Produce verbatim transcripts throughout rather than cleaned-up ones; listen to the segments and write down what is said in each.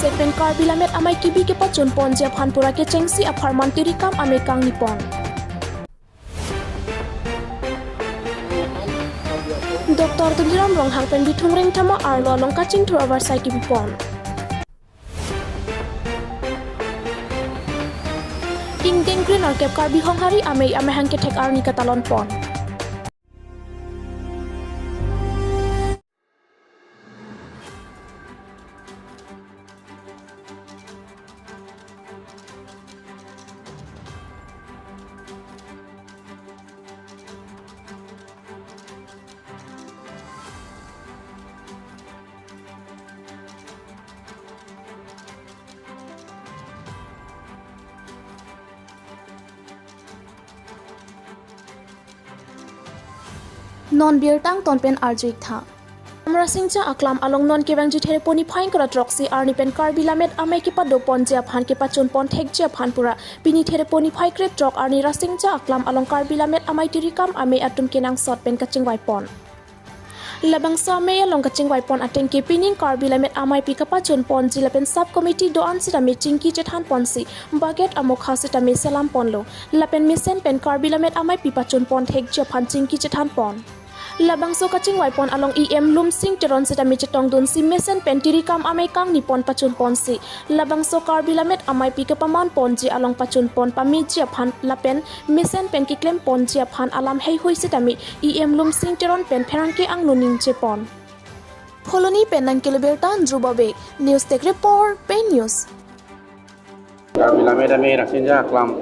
Pen Karbi Lammet Amei kebi kepachun ponji aphan pura kechengsi apharman Tirikam Amei kangni pon. Doctor Tuliram Ronghang pen Bithung Rengthama arlo along kachingthur avarsai kebi pon. Ingdeng kre-nerkep Karbi Honghari Amei amahang kethek arni katalon pon. Non birta angton pen arju-ik tha. Amrasingja Aklam along non kevangji Thereponi phai kre-throksi arni pen Karbi Lammet Amei kepado ponji aphan kepachun pon thekji aphan pura pini Thereponi phai kre-throk arni Rasingja Aklam along Karbi Lammet Amei Tirikam Amei atum kenangsot pen kachingvai pon. Labangso amei along kachingvai pon ateng ke pining Karbi Lammet Ameipi kapachun ponji lapen sub committee do-an sitame chingki chethan ponsi bucket amokha sitame selam ponlo. Lapen mesen pen Karbi Lammet Ameipi pachun pon thekji aphan chingki chethan pon. Labangso kachingvai pon along E M Lumsing Teron sitame chetongdunsi mesen pen Tirikam Amei kangni pon pachun ponsi labangso Karbi Lammet Ameipi kepaman ponji along pachun pon pameji aphan lapen mesen pen keklem ponji aphan alam heihui sitame E M Lumsing Teron pen pherangke angno ningje pon. Phuloni pen nangkelo birta Andrew Bobe, News Desk Report, Pen News. Karbi Lammet Amei Rasingja Aklam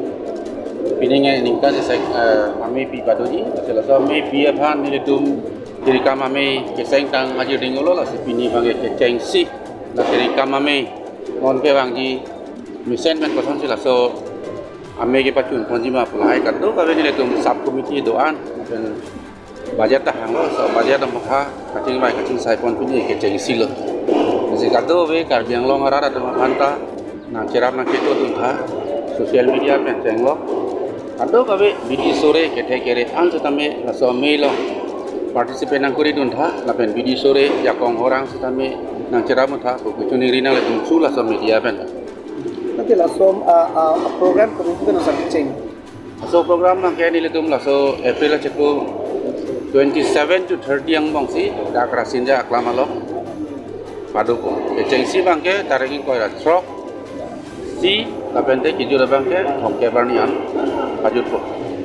pining ningkan isi, eh, ameipi padoji, lasi laso ameipi aphan nelitum Tirikam Amei keseng tang ajir dinglo, lasi pini abang kechengsi la Tirikam Amei non kevangji mesen pen kosonsi laso amei kepachun ponji ma pu lahai kadokave nelitum sub committee do-an pen budget ta hanglo, laso budget amokha kachingvai kachingsai pon pini kechengsi lo. Lasi kadokave Karbi Anglong arat atum aphan ta nangcherap nangchetongdun tha, social media pen chenglo. Kadokave bidi sore kethek kere an sitame laso amei along participate nangkuridun tha, lapen bidi sore jakong horang sitame nangcherapdun tha, pu kechoningri nanglitum su laso media pen. Nanti laso, ah, ah, program kedo pen asar kecheng. Laso program abang ke nelitum laso April achiklo twenty-seven to thirty angbongsi dak Rasingja Aklam along pado pon. Kechengsi abang ke tarik ingkoi ra throk si lapen te kejut abang ke thomkep arni an pajut pon.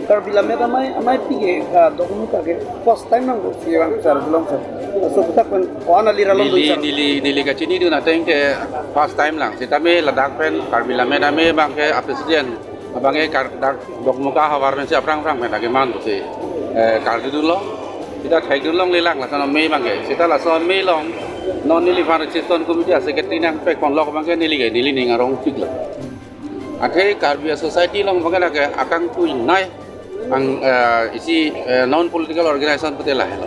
Karbi Lammet Amei, Ameipi ke, ah, Dokmoka ke first time nangsi vang sar belong sar. Laso aputhak pen ko-an alir along neli, do sar. Neli, neli kachinidun ateng ke first time lang. Sitame ladak pen Karbi Lammet Amei abang ke a-president abang ke kar-, dak Dokmoka havar pensi aphrang aphrang pen ake man si, eh, karjudunlong. Sita thekdunlongle lang laso amei abang ke. Sita laso amei along non neliphan reception committee a-secretary nangpek ponlok abang ke neli ke nelining arong piklo. Athe Karbi a-society along abang ke lake akangtui nei ang, eh, isi, eh, non political organization pute lahelo.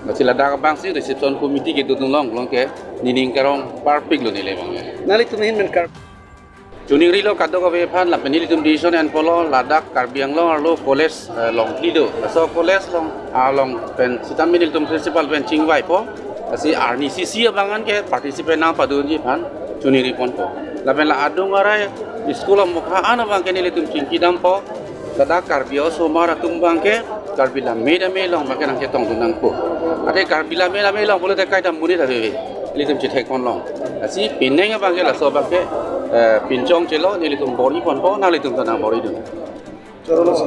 Lasi ladak abangsi reception committee kedodunlong along ke nening karong parpiklo neli abang ke. Nanglitum ahin pen Kar- Choningrilo kadokave aphan lapen nelitum decision en polo ladak Karbi Anglong arlo college, eh, longphli do. Laso college along, along pen sitame nelitum principal pen chingvaipo. Lasi arni isi isi abang an ke participate nangpadunji aphan choningri ponpo. Lapen la adung arai school amokha an abang ke nelitum chingki dampo. Ladak Karbi osomar atum abang ke Karbi Lammet Amei along abang ke nangchetongdun nangpo. Athe Karbi Lammet Amei along pulote kaita monit ave, nelitum chethek ponlong. Lasi pining abang ke laso abang ke, eh, pinchong chelo nelitum bor-i ponpo, nanglitum ta nangbor-idun. Chorolo sir.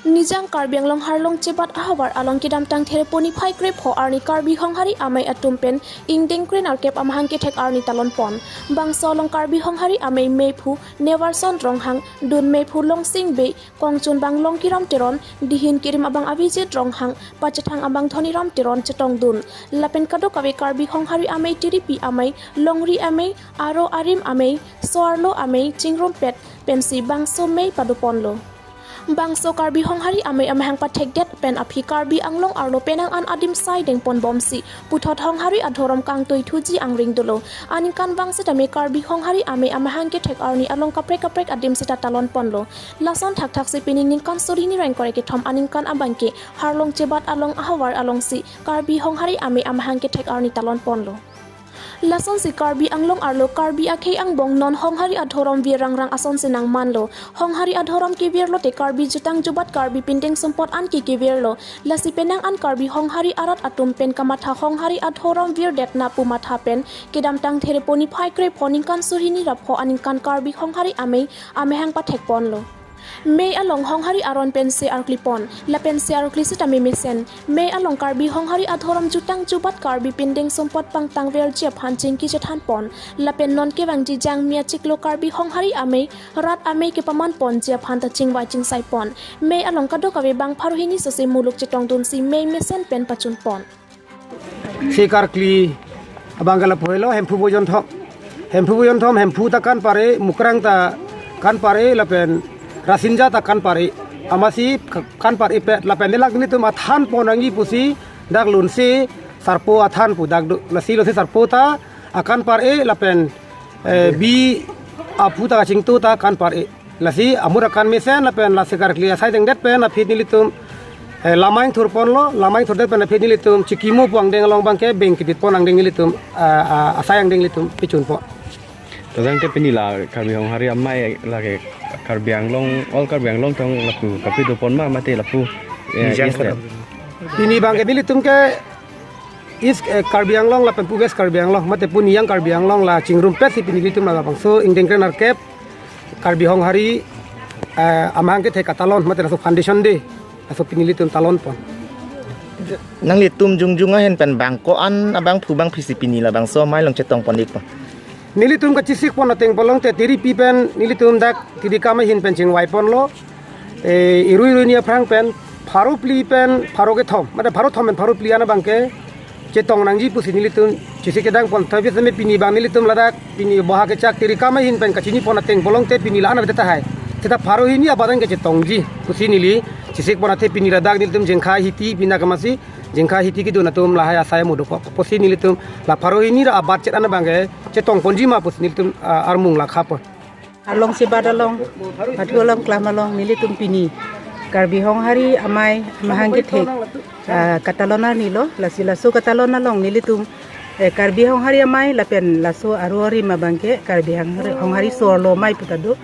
Nijang Karbi Anglong Harlong chebat ahavar along kedamtang Thereponi phai krepho arni Karbi Honghari Amei atum pen ingdeng kre-nerkep amahang kethek arni talon pon. Bangso along Karbi Honghari Amei mephu Nevarson Ronghang, dun mephu Longsing Bey, kongchun abang Longkiram Teron, dihin kirim abang Abhijit Ronghang, pachethang abang Dhoniram Teron chetongdun. Lapen kadokave Karbi Honghari Amei, Tiripi Amei, Longri Amei, Aro Arim Amei, So-arlo Amei chingrumpet pensi bangso mei padoponlo. Bangso Karbi Honghari Amei amahang pathekdet pen aphi Karbi Anglong arlo penang an adim sai dengpon bomsi puthot Honghari adhorom kangtui thuji angring dolo. Aningkan vang sitame Karbi Honghari Amei amahang kethek arni along kaprek kaprek adim sita talon ponlo. Lason thakthak si pining ningkan suri ni rengkore kethom aningkan abangke Harlong Chebat along ahavar alongsi Karbi Honghari Amei amahang kethek arni talon ponlo. Lasonsi Karbi Anglong arlo Karbi akhei angbong non Honghari adhorom vir rangrang asonsi nangmanlo. Honghari adhorom kevir lote Karbi jutang jubat Karbi pindeng sumpot anke kevirlo. Lasi penang an Karbi Honghari arat atum pen kamatha Honghari adhorom virdetna pu matha pen kedamtang Therepo niphai krepho ningkan suri ni ra pho aningkan Karbi Honghari Amei amahang pathek ponlo. Mei along Honghari aron pen se arkli pon, lapen se arkli sitame mesen. Mei along Karbi Honghari adhorom jutang jubat Karbi pindeng sumpot pangtang verji aphan chingki chethan pon, lapen non kevangji jangmi achiklo Karbi Honghari Amei, rat amei kepaman ponji aphan ta chingvai chingsai pon. Mei along kadokave bang pharo hini sose muluk chetongdunsi mei mesen pen pachun pon. Se karkli abang ke lapu helo, Hemphu Bojon Thom. Hemphu Bojon Thom, Hemphu ta kan pare, Mukrang ta kan pare, lapen Rasinja ta kan pare. Amatsi ka-, kan pare pet, lapen delak nelitum athan pon nangji pusi dak Lunse Sarpo athan pu dak do. Lasi Lunse Sarpo ta akan pare, lapen, eh, bi aphu ta kachingtu ta kan pare. Lasi amur akan mesen lapen lasi karkli asai dengdet pen aphi nelitum, eh, lamai thur ponlo, lamai thurdet pen aphi nelitum chikimo pu angdeng along abangke beng kedit pon angdeng nelitum, ah, ah, asai angdeng nelitum pichun pon. Todang te pini la Karbi Honghari Amei lake Karbi Anglong, all Karbi Anglong tong lapu kapi do pon ma mate lapu, eh, Nijang East pon. Pini abangke nelitum ke East, eh, Karbi Anglong lapen pu West Karbi Anglong, mate pu niyang Karbi Anglong la chingrumpet si pini nelitum labangso ingdeng kre-nerkep Karbi Honghari, eh, amahang kethek atalon, mate laso foundation day, laso pini nelitum talon pon. Nanglitum jongjong ahin pen bang ko-an abangphu bangphi si pini labangso amei along chetong pon-ik pon? Nelitum kachesik pon ateng pulote tiripi pen nelitum dak tirikam ahin pen chingvai ponlo. Eh, irui irui ni aphrang pen pharo phli pen pharo kethom, mate pharo thom pen pharo phli an abangke chetong nangji pusi nelitum chesik kedang pon. Tapi seme pini abang nelitum ladak pini boha kechak tirikam ahin pen kachini pon ateng pulote pini la-an ave tahai. Seta pharo hini abadan ke chetongji pusi neli chesik pon athe pini ladak nelitum jengkha hiti pina kamasi jengkha hiti kedun atum lahai asai mudo po. Pusi nelitum la pharo hini ra abat chet an abangke chetong ponji ma pusi nelitum, ah, armung la khapon. Harlong Chebat along, Mathu along, Klam along, nelitum pini Karbi Honghari Amei amahang kethek, ah, katalon arni lo, lasi laso katalon along nelitum, eh, Karbi Honghari Amei lapen laso aru arim abangke Karbi Honghari, Honghari so-arlo amei pu ta do,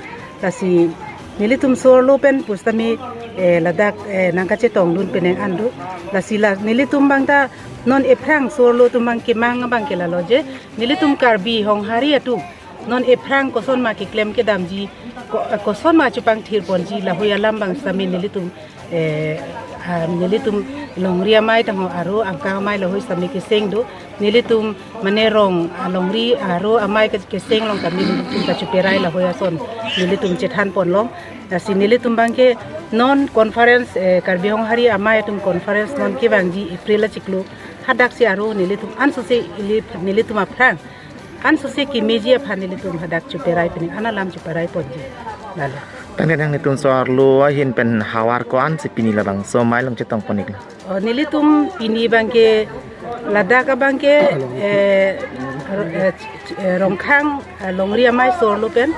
lasi nelitum so-arlo pen pusitame, eh, ladak, eh, nangkachetongdun penang an do, lasi la nelitum abang ta non ephrang so-arlo atum abang kemang abangke lalo je, nelitum Karbi Honghari atum non ephrang kosonma keklem kedamji, ko-, kosonma chupangthir ponji, lahei alam abang sitame nelitum, eh, ah, nelitum longri amei tangho aru angkang amei lahei sitame keseng do, nelitum mane rong, ah, longri aru amei ke-, keseng along kami nelitum kachuperai lahei ason nelitum chethan ponlong. Lasi nelitum abangke non conference, eh, Karbi Honghari Amei atum conference non kevangji April achiklo, hadaksi aru nelitum ansose ili nelitum aphrang ansose kemeji aphan nelitum hadak chuperai pini, ana alam chuperai ponji. Lalo. Tangte nanglitum so-arlo ahin pen havar ko-an si pini labangso amei along chetong pon-iklo? Oh, nelitum pini abangke ladak abangke, eh, eh, eh, Rongkhang, eh, longri amei so-arlo pen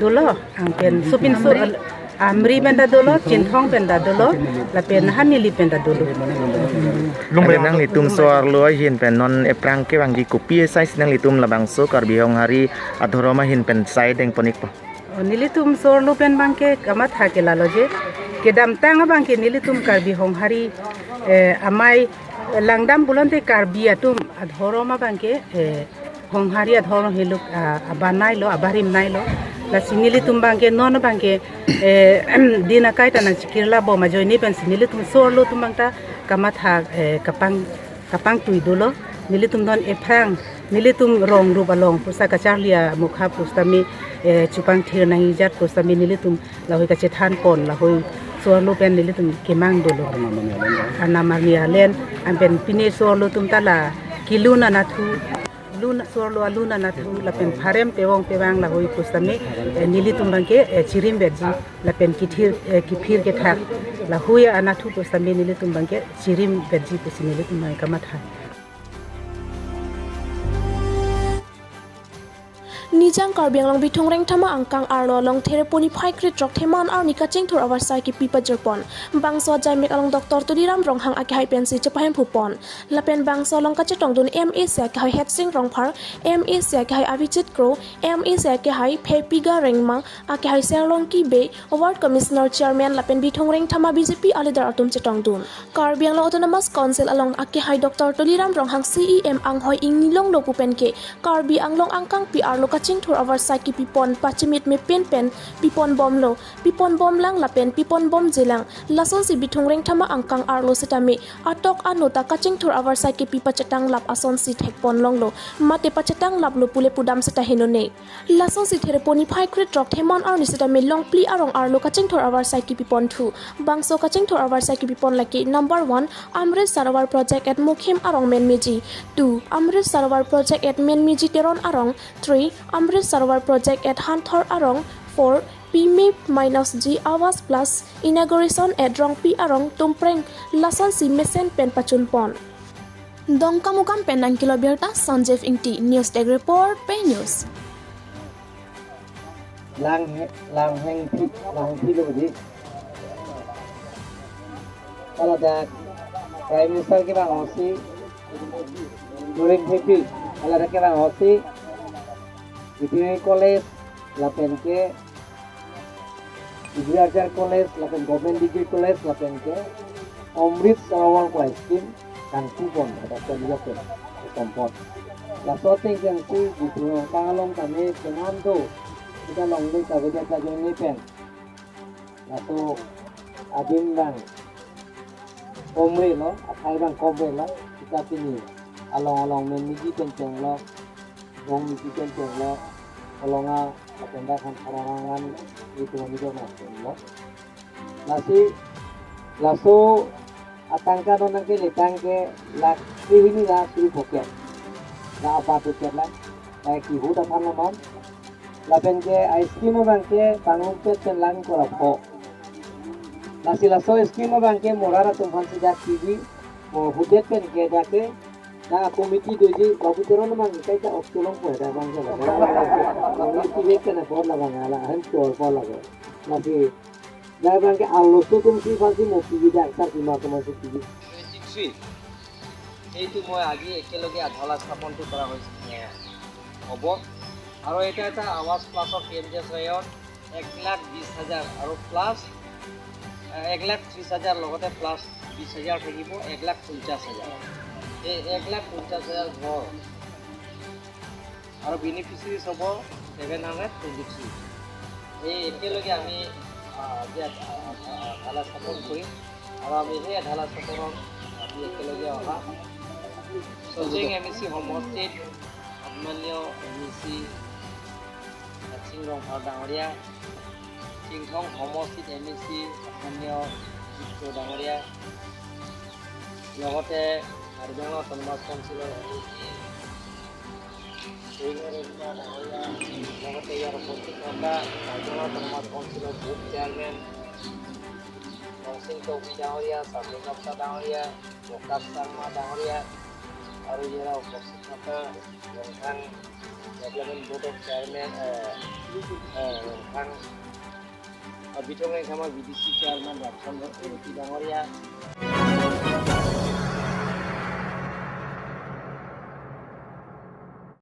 dolo, anpen supinso, eh, Amri pen ta dolo, Chinthong pen ta dolo, lapen Hanili pen ta dolo. Tangte nanglitum so-arlo ahin pen non ephrang kevangji kopi asai si nanglitum labangso Karbi Honghari adhorom ahin pen sai deng pon-ik pon? Oh, nelitum so-arlo pen abangke kamatha ke lalo je, kedamtang abangke nelitum Karbi Honghari, eh, amei langdam pulote Karbi atum adhorom abangke, eh, Honghari adhorom heluk, ah, abanai lo, abarim nai lo. Lasi nelitum abangke non abangke, eh, din akai ta nangchikirla bom ajoine pensi nelitum so-arlo atum abang ta kamatha, eh, kapang, kapangtui dolo. Nelitum non ephrang, nelitum rong rup along pusi kacharli amokha pusitame, eh, chupangthir nangji jat pusitame nelitum lahei kachethan pon, lahei so-arlo pen nelitum kemang dolo. Arnam arni alen, anpen pine so-arlo atum ta la kelun anatthu. Lun, sorlo alun anathu lapen pharem pevong pevang lahui pusitame, eh, nelitum abangke, eh, chirim verji lapen kithir, eh, kiphir kethak lahui anathu pusitame nelitum abangke chirim verji pusi nelitum abangke kamatha. Nijang Karbi Anglong Bithung Rengthama angkang arlo along Therepo niphai kre throk Thema-an arni kachingthur avarsai kipi pajirpon. Bangso ajaimek along Doctor Tuliram Ronghang akehai pensi chepahemphu pon. Lapen bangso along kachetongdun M A C akehai Hetsing Rongphar, M A C akehai Abhijit Kro, M A C akehai Phepiga Rengma, akehai Serlongki Bey, Ward Commissioner, Chairman lapen Bithung Rengthama B J P aleader atum chetongdun. Karbi Anglong Autonomous Council along akehai Doctor Tuliram Ronghang C E M anghoi ingni longlo pu penke Karbi Anglong angkangpi arlo kachingthur avarsai kipipon pachimit mepin pen pipon bomlo, pipon bomlang lapen pipon bomjelang. Lasonsi Bithung Rengthama angkang arlo sitame atok ano ta kachingthur avarsai kipi pachetang lap asonsi thekpon longlo, mate pachetang laplo pule pudam seta henone. Lasonsi Therepo niphai kre throk Thema-an arni sitame Longphli arong arlo kachingthur avarsai kipiponthu. Bangso kachingthur avarsai kipipon lake number one, Amrit Sarovar Project at Mukhim Arong Menmiji, two, Amrit Sarovar Project at Menmiji Teron Arong, three, Amrit Sarovar Project at Hanthor Arong, four, P M A minus G Awas Plus inauguration at Rongpi Arong Tumpreng, lasonsi mesen pen pachunpon. Dongkamukam pen nangkelo birta Sanjeev Ingti, News Desk Report, Pei News. Lang he, lang hengpi, lang hengpi lo di. Kalau ada Prime Minister kevang osi, during hengpi, kalau ada kevang osi, Veterinary College, lapen ke Agriculture College, lapen Government Degree College, lapen ke Amrit Sarovar pu scheme kangpupon, ada kaliya pen, kompon. Laso ateng kangpu, Bithung angkang along tame, penam do, sita longle kaveda kajong ni pen. Laso adim abang, komre lo, athai abang komre lo, sita pini, along along Menmiji pen chenglo, Rongmiji pen chenglo, along a, lapen dak Hanthor Arong an, itu kami do na, lo. Lasi, laso atangka non nangkeletang ke lakh hini la suri pocket. La apa pocket la. Kaike hut aphan lo non. Lapen ke a scheme abang ke pangrumpet pen lang korapho. Lasi laso scheme abang ke morar atum aphan si dak T V, mo hudet pen ke dak ke, dak committee doji, Babu Teron abang ke kaita ok cholong po dak abang ke la. Committee pen ke na por labang ala, hem chol po lage. Lasi dak abang ke arloso atum si aphan si mo T V dak sar kima kima si T V. Twenty three, এইটো মই আজি একেলগে আধালা স্থাপনটো কৰা হৈছে, এ, হ'ব। আৰু এটা এটা আৱাজ প্লাছৰ পি এম জি এছ ৱাইৰ এক লাখ বিছ হাজাৰ আৰু প্লাছ, এ, এক লাখ ত্ৰিছ হাজাৰ লগতে প্লাছ বিছ হাজাৰ থাকিব, এক লাখ পঞ্চাছ হাজাৰ। এই এক লাখ পঞ্চাছ হাজাৰ ঘৰ আৰু বেনিফিচিয়াৰিজ হ'ব ছেভেন হাণ্ড্ৰেড টুৱেণ্টি থ্ৰী। এই একেলগে আমি, আহ, আজি আ-, আ-, আ-, আধালা স্থাপন কৰিম আৰু আমি সেই আধালা স্থাপনত আমি একেলগে অহা চৌচেং এম ই চি সমষ্টিত সন্মানীয় এম ই চি হৎসিং ৰংফাৰ ডাঙৰীয়া, চিংথং সমষ্টিত এম ই চি সন্মানীয় জিতু ডাঙৰীয়া, লগতে কাৰ্বি আংলং অট'নমাছ কাউন্সিলৰ এম ই চি, লগতে ইয়াৰ উপস্থিত থকা কাৰ্বি আংলং অট'নমাছ কাউন্সিলৰ বোৰ্ড চেয়াৰমেন ৰংচিং চৌধুৰী ডাঙৰীয়া, চাৰ্লিং কাপ্তা ডাঙৰীয়া, প্ৰকাশ শৰ্মা ডাঙৰীয়া আৰু ইয়াৰ উপস্থিত থকা ৰংথাং ডেভেলপমেণ্ট বৰ্ডৰ চেয়াৰমেন, এ, এ, ৰংথাং, আৰু বিথং ৰেংথামা B D C chairman Ramchandra A P ডাঙৰীয়া,